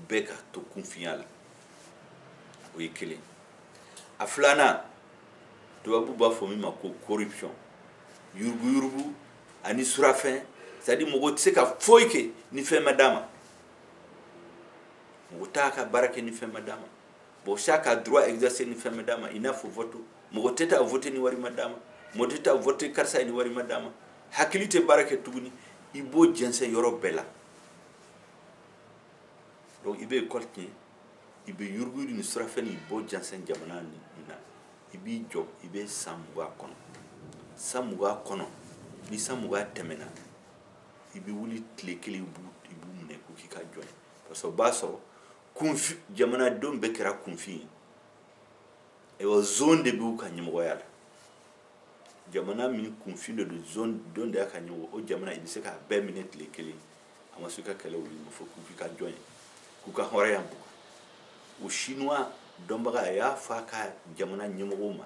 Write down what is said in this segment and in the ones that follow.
Bɛɛ ka to kunfinya la, o ye kelen. A filanan, tubabu b'a fɔ min ma ko corruption, yuruguyurugu ani surafɛn. C'est à dire, mɔgɔ tɛ se ka foyi kɛ ni fɛn ma d'a ma. Mɔgɔ t'a ka baara kɛ ni fɛn ma d'a ma. Bon, chaque ka droit exercer ni fɛn ma d'a ma. I n'a fɔ vote, mɔgɔ tɛ taa voter ni wari ma d'a ma, mɔgɔ tɛ taa voter karisa ye ni wari ma d'a ma. Hakili tɛ baara kɛ tuguni, i b'o jɛnsɛn yɔrɔ bɛɛ la. Donc i bɛ école tiɲɛ, i bɛ yuruguyurugu ni surafɛn, i b'o jɛnsɛn jamana nin na. I b'i jɔ, i bɛ san 20 kɔnɔ, san 20 kɔnɔ. Ni san 20 tɛmɛna, i bɛ wuli tile kelen, i b'u minɛ k'u k'i ka jɔn ye, parce que o b'a sɔrɔ kunfin, jamanadenw bɛɛ kɛra kunfin ye. Ayiwa, zon de b'u ka ɲɛmɔgɔya la. Jamana min kunfin de don, zon don de y'a ka ɲɛmɔgɔ, o jamana, i bɛ se k'a bɛɛ minɛ tile kelen. A ma se ka kɛlɛ wuli fo k'u k'i ka jɔn ye, k'u ka hɔrɔnya bugɔ. O Chinois dɔnbaga, a y'a fɔ a ka jamana ɲɛmɔgɔw ma,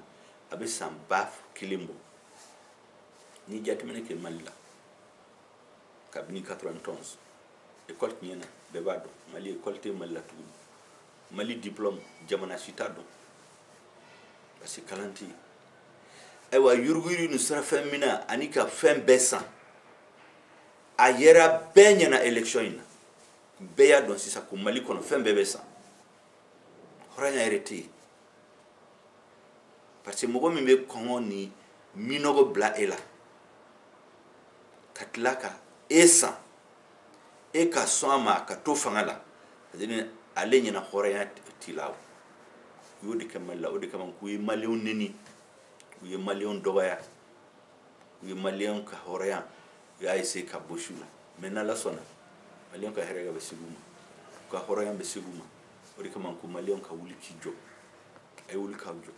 a bɛ san 1000 bɔ. Ni jateminɛ kɛ Mali la, kabini 91, école tiɲɛna, bɛɛ b'a dɔn. Mali, école tɛ Mali la tuguni. Mali diplôme, jamana si t'a dɔn, parce que kalan tɛ yen. Ayiwa, yuruguyurugu ni surafɛn minɛ ani ka fɛn bɛɛ san, a yɛrɛ bɛɛ ɲɛna élection in na. Bɛɛ y'a dɔn sisan ko Mali kɔnɔ, fɛn bɛɛ bɛ san, hɔrɔnya yɛrɛ tɛ yen, parce que mɔgɔ min bɛ kɔngɔ ni minɔgɔ bila e la, ka tila ka e san, e ka sɔn a ma ka to fanga la, ale ɲɛna hɔrɔnya t'i la. O u y'o de kɛ Mali la. O de kama k'u ye Maliyɛnw neni, u ye Maliyɛnw dɔgɔya, u ye Maliyɛnw ka hɔrɔnya, u y'a essayer ka bɔsi u la. Mais n'Ala sɔnna, Maliyɛnw ka hɛrɛ bɛ segin u ma, u ka hɔrɔnya bɛ segin u ma. O de kama ko Maliyɛnw ka wuli k'i jɔ. A ye wuli k'aw jɔ.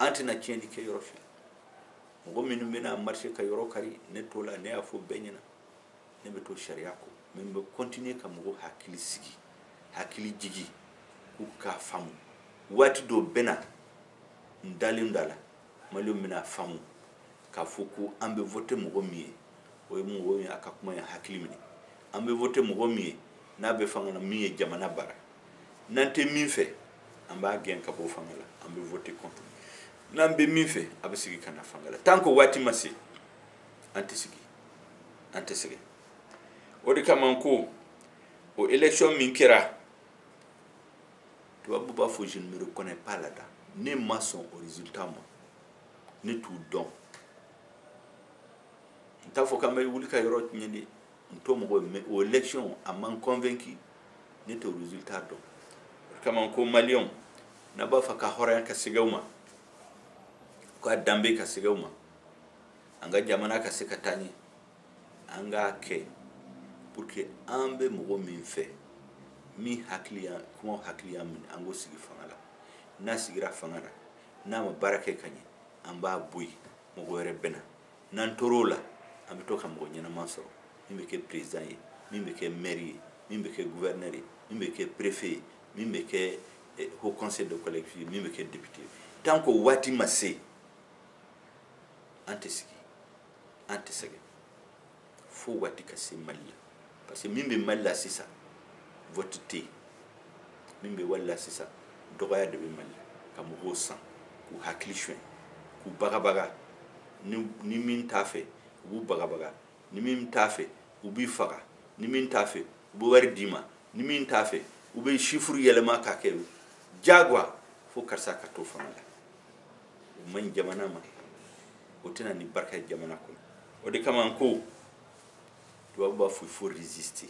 An tɛna tiɲɛni kɛ yɔrɔ fɛ. Mɔgɔ minnu bɛna marcher ka yɔrɔ kari, ne t'o la. Ne y'a fɔ bɛɛ ɲɛna, ne bɛ to sariya kɔ, mais n bɛ continuer ka mɔgɔw hakili sigi, hakili jigi, k'u k'a faamu. Waati dɔ bɛ na, n dalen don a la, Maliyɛnw bɛna faamu k'a fɔ ko an bɛ voter mɔgɔ min ye, o ye mɔgɔ min ye a ka kuma ye hakili minɛ. An bɛ voter mɔgɔ min ye n'a bɛ fanga na, min ye jamana baara. N'an tɛ min fɛ, an b'a gɛn ka bɔ fanga la, an bɛ voter contre. N'an bɛ min fɛ, a bɛ sigi ka na fanga la. Tant que waati ma se, an tɛ sigi, an tɛ sɛgɛn. O de kama ko o élection min kɛra, tubabu b'a fɔ "je ne me reconnais pas là-dedans". Ne ma sɔn o résultat ma, ne t'u dɔn. N t'a fɔ k'an bɛ wuli ka yɔrɔ tiɲɛ de, n t'o mɔgɔ ye, mais o élection, a man convaincu, ne t'o résultat dɔn. O de kama ko Maliyɛnw, n'a b'a fɛ ka hɔrɔnya ka segin aw ma, ka danbe ka segin aw ma, an ka jamana ka se ka taa ɲɛ, an k'a kɛ pour que an bɛ mɔgɔ min fɛ, min hakili y'an kuma, hakili y'an minɛ, an k'o sigi fanga la. N'a sigira fanga la, n'a ma baara kɛ ka ɲɛ, an b'a bɔ yen, mɔgɔ wɛrɛ bɛ na. N'an tor'o la, an bɛ to ka mɔgɔ ɲɛnama sɔrɔ min bɛ kɛ président ye, min bɛ kɛ maire ye, min bɛ kɛ gouverneur ye, min bɛ kɛ préfet ye, min bɛ kɛ haut conseil de collectivité, min bɛ kɛ député ye. Tant que waati ma se, an tɛ sigi, an tɛ sɛgɛn fo waati ka se Mali la. Parce que min bɛ Mali la sisan, vote tɛ yen. Min bɛ wali la sisan, dɔgɔya de bɛ Mali la, ka mɔgɔw san, k'u hakili suɲɛ, k'u bagabaga. Ni min t'a fɛ, u b'u bagabaga. Ni min t'a fɛ, u b'i faga. Ni min t'a fɛ, u bɛ wari d'i ma. Ni min t'a fɛ, u bɛ chiffre yɛlɛma k'a kɛ diyagoya fo karisa ka to fanga la. O man ɲi jamana ma, o tɛna ni barika ye jamana kɔnɔ. O de kama n ko, tubabu b'a fɔ "il faut résister,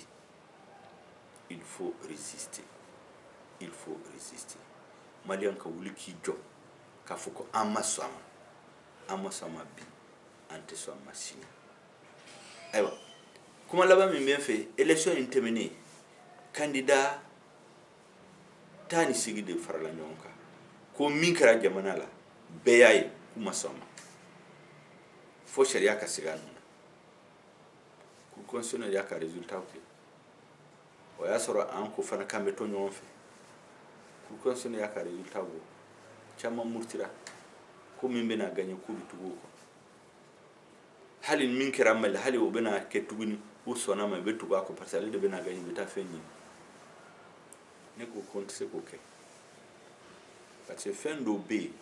il faut résister, il faut résister". Maliyɛn ka wuli k'i jɔ k'a fɔ ko an ma sɔn a ma, an ma sɔn a ma bi, an tɛ sɔn a ma sini. Ayiwa, kuma laban min bɛ n fɛ, élection in tɛmɛnen, candidat 18 de farala ɲɔgɔn kan ko min kɛra jamana la, bɛɛ y'a ye k'u ma sɔn a ma, fo sariya ka segin a nɔ na. Cour constitutionnelle y'a ka résultat kɛ. O y'a sɔrɔ an ko fana k'an bɛ to ɲɔgɔn fɛ. Cour constitutionnelle y'a ka résultat bɔ, caman murutira ko min bɛna gagner, k'u bɛ tugu o kɔ. Hali min kɛra Mali, hali o bɛna kɛ tuguni, u sɔnna ma, i bɛ tugu a kɔ, parce que ale de bɛna gagner. I bɛ taa fɛn ɲini. Ne ko ko n tɛ se k'o kɛ parce que fɛn dɔw bɛ yen,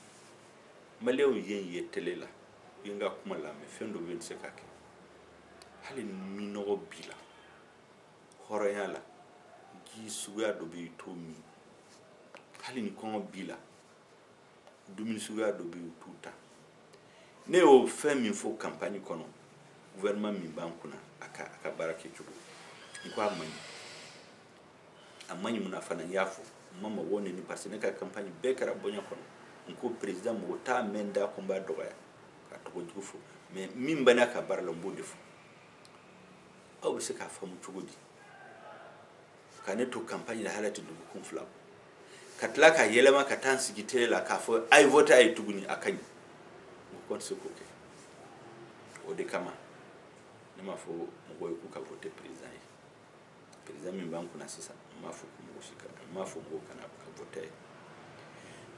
maliyɛnw ye n ye télé la, u ye n ka kuma lamɛn, fɛn dɔw bɛ yen, n tɛ se k'a kɛ. Hali ni minnɔgɔ b'i la, hɔrɔnya la, ji suguya dɔ bɛ yen, i t'o min. Hali ni kɔngɔ b'i la, dumuni suguya dɔ bɛ yen, i t'o ta. Ne y'o fɛn min fɔ campagne kɔnɔ, gouvernement min b'an kunna, a ka baara kɛcogo, n ko a man ɲi. A man ɲi mun na fana, n y'a fɔ, n ma mɔgɔw neni parce que ne ka campagne bɛɛ kɛra bonya kɔnɔ. N ko président, mɔgɔ t'a mɛn da ko n b'a dɔgɔya ka tɔgɔ jugu fɔ, mais min bɛ n'a ka baara la, n b'o de fɔ. Aw bɛ se k'a faamu cogo di ka ne to campagne la hali a tɛ dugukun 2 bɔ, ka tila ka yɛlɛma ka taa n sigi télé la k'a fɔ a ye vote a ye tuguni, a ka ɲi? N ko n tɛ se k'o kɛ. O de kama ne m'a fɔ mɔgɔw ye k'u ka vote président ye. Président min b'an kunna sisan, n m'a fɔ ko mɔgɔ si ka, n m'a fɔ mɔgɔw kana ka vote ye.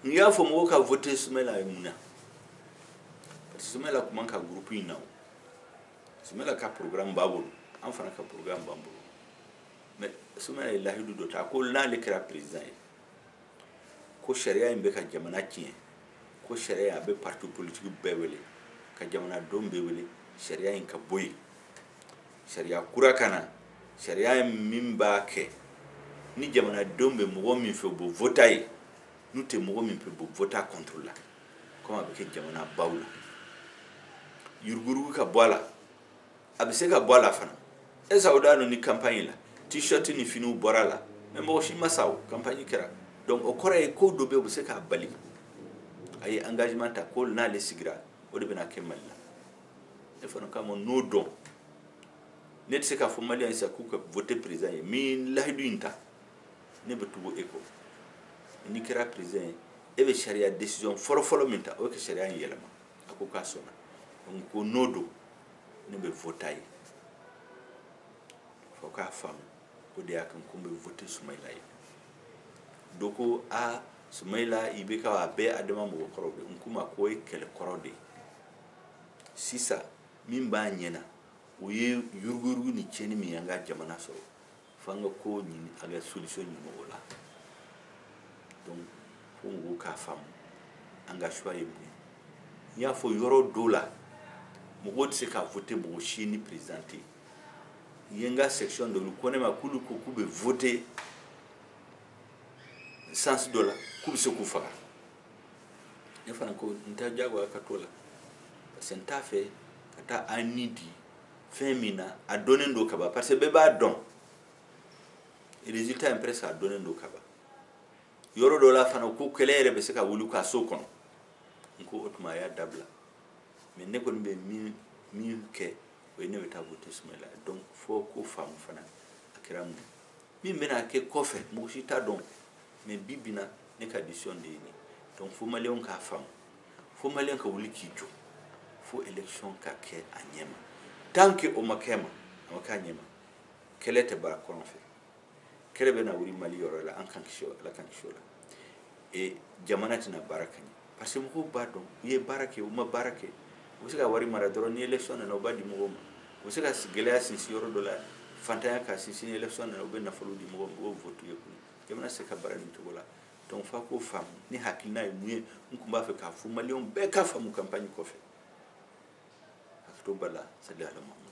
N y'a fɔ mɔgɔw ka vote Soumaïla ye mun na? Parce que Soumaïla tun man ka groupe in na o. Soumaïla ka programme b'a bolo, an fana ka programme b'an bolo. Mais Soumaïla ye lahidu dɔ ta, a ko n'ale kɛra président ye, ko sariya in bɛ ka jamana tiɲɛ, ko sariya a bɛ parti politique bɛɛ wele, ka jamanadenw bɛɛ wele, sariya in ka bɔ yen, sariya kura ka na, sariya min b'a kɛ ni jamanadenw bɛ mɔgɔ min fɛ, u bɛ vote a ye, n'u tɛ mɔgɔ min fɛ, u bɛ vote a contre la, comme a bɛ kɛ jamana baw la. Yuruguyurugu ka bɔ a la, a bɛ se ka bɔ a la fana. Est-ce que aw da ni campagne la, t-shirt ni finiw bɔra a la, mais mɔgɔ si ma sa o, campagne kɛra. Donc o kɔrɔ ye ko dɔ bɛ yen, u bɛ se k'a bali. A ye engagement ta ko n'ale sigira, o de bɛna kɛ Mali la. Ne fana k'a ma n'o dɔn, ne tɛ se k'a fɔ maliyɛn sisan k'u ka voter président ye min lahidu in ta, ne bɛ tugu e kɔ. N'i kɛra président ye, e bɛ sariya décision fɔlɔ-fɔlɔ min ta, o ye ka sariya in yɛlɛma. A ko k'a sɔnna. Donc ko n'o don, ne bɛ voter a ye. Fo k'a faamu, o de y'a kɛ ko n bɛ voter Soumaïla ye. Dɔ ko a Soumaïla i bɛ ka a bɛɛ Adama mɔgɔkɔrɔw de. N k'u ma k'o ye kɛlɛkɔrɔ de ye. Sisan min b'a ɲɛna, o ye yuruguyurugu ni tiɲɛni min y'an ka jamana sɔrɔ, f'an ka ko ɲini, an ka solution ɲini o la. Donc fo mɔgɔw k'a faamu an ka choix ye mun ye. N y'a fɔ yɔrɔ dɔw la, mɔgɔw tɛ se ka voter mɔgɔ si ni président tɛ yen. N ye n ka section dɔ ko ne ma k'olu ko k'u bɛ voter sens dɔ la, k'u bɛ se k'u faga. Ne fana ko n tɛ diyagoya ka t'o la parce que n t'a fɛ ka taa an ni di fɛn min na, a dɔnnen don ka ban, parce que bɛɛ b'a dɔn résultat in presque a dɔnnen don ka ban. Yɔrɔ dɔ la fana, ko kɛlɛ yɛrɛ bɛ se ka wuli ka so kɔnɔ. N ko o tuma a y'a dabila. Mais ne kɔni bɛ min kɛ, o ye ne bɛ taa voter Soumaïla. Donc fo ko faamu fana a kɛra mun ye, min bɛna kɛ kɔfɛ, mɔgɔ si t'a dɔn. Mais bi bi na, ne ka décision de ye nin. Donc fo maliyɛnw k'a faamu, fo maliyɛn ka wuli k'i jɔ, fo élection ka kɛ a ɲɛ ma. Tant que o ma kɛ ma, a ma kɛ a ɲɛ ma, kɛlɛ tɛ baara kɔrɔn fɛ. Kɛlɛ bɛ na wuli Mali yɔrɔ la, an k'an kisi o, Ala k'an kisi o la. Et jamana tɛna baara ka ɲɛ parce que mɔgɔw b'a dɔn u ye baara kɛ, u ma baara kɛ. U bɛ se ka wari mara dɔrɔn, ni élection nana, u b'a di mɔgɔw ma. U bɛ se ka gɛlɛya sinsin yɔrɔ dɔ la, fantanya ka sinsin, ni élection nana, u bɛ nafolo di mɔgɔw ma, u b'o vote ye kun. Jamana tɛ se ka baara nin cogo la. Donc f'a k'o faamu. Ni hakilina ye mun ye, n tun b'a fɛ k'a fɔ maliyɛnw bɛɛ k'a faamu campagne kɔfɛ. Hakɛto b'a la, sali ala Muhammad.